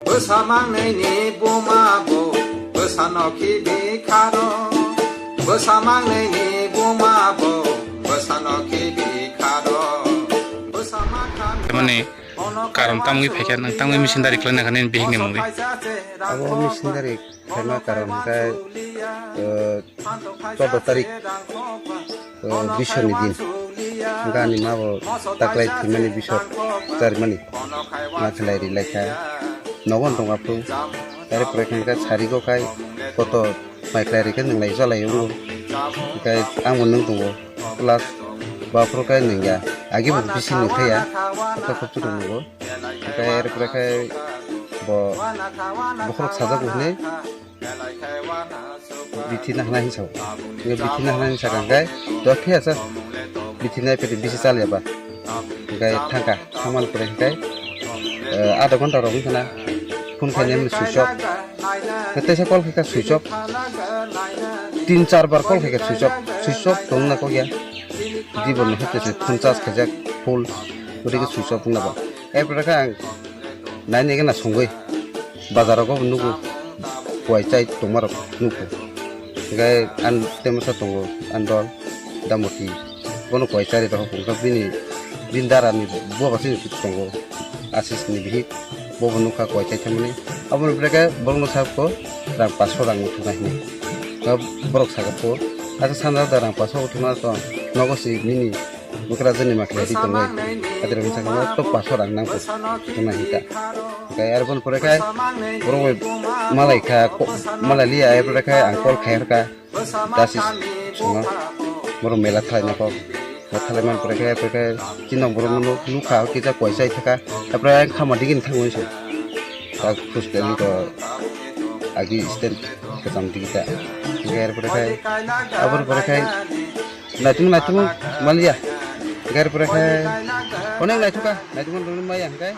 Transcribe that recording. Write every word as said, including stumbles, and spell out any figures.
Bwsa mangnini buma bo bwsano khibi kharo. Bwsa mangnini buma bo bwsano khibi kharo. Bwsa mankha. Mani karon tamwi phaikha, nang tamwi missionary khlaina kha nini bihikni mungwi? Abo missionary khaima karon khe, eh, choudo tarik, eh, biswani din. Gani ma bo taklai thwimani biswar charimani. Ma khlai ri lai kha. Nogon tong aphru. Are pore khe sari go kai koto mai khlai ri khe nang lai chalai wngo. Kai ang bo nung tongo. Plus baphru kai nung ya. Agi bo bisi nung khe ya. Koto khop chutu nungo. Kai are pore khe bo bokhorok sajak bo hwnwi. Bithi na hwnai hinsa. Nge bithi na hwnai hinsa kang kai. Dok khe asa. Bithi nai pete bisi chal ya ba. Kai thangka. Thaman pore kai. Eh, adha ghonta rok wngkha na. Phone khai nem switch off. Nge teisa call khai ka switch off. Tin char bar call khai ka switch off. Switch off tong na kok ya. Di bo no hete se phone charge khai jak full. Odi ke switch off na ba. Eh, pore ka ang. Naini gana songwi bazar rogo nugo, kuai chai tongma rok nugo. Hinkhe an temasa tongo, an dol Damoti. Bono kuai chari rok hokong kha bini, bini dara ni buwa sini tongo. Asis ni bihik, bobo nukha kuai chai tongmani. Aboni bwreke borokno sakho rang paso rang uthuna hinwi. Borok sakha pho, asa sana da rang paso uthuna to nogo si nini. Bwkra jani ma khlai di tongo. Adira bwsa khe to paso rang nang to na hita. Kai ar bon pore khai borok bai malai kha, ko-, malai liya, ar pore khai ang call khai kha. Dasis songno. Borok mela thalai na kok. Thalai man pore khai, pore khai chinong borok no nuk kha, kisa kuai chai thaka. Ar pore ang khama digin thango se. Tak khus kali to agi stand kacham digi ta. Ar pore khai, abor pore khai. Naitung naitung maliya. Gari pore khe onek naithuka, naitung maliya hingkai.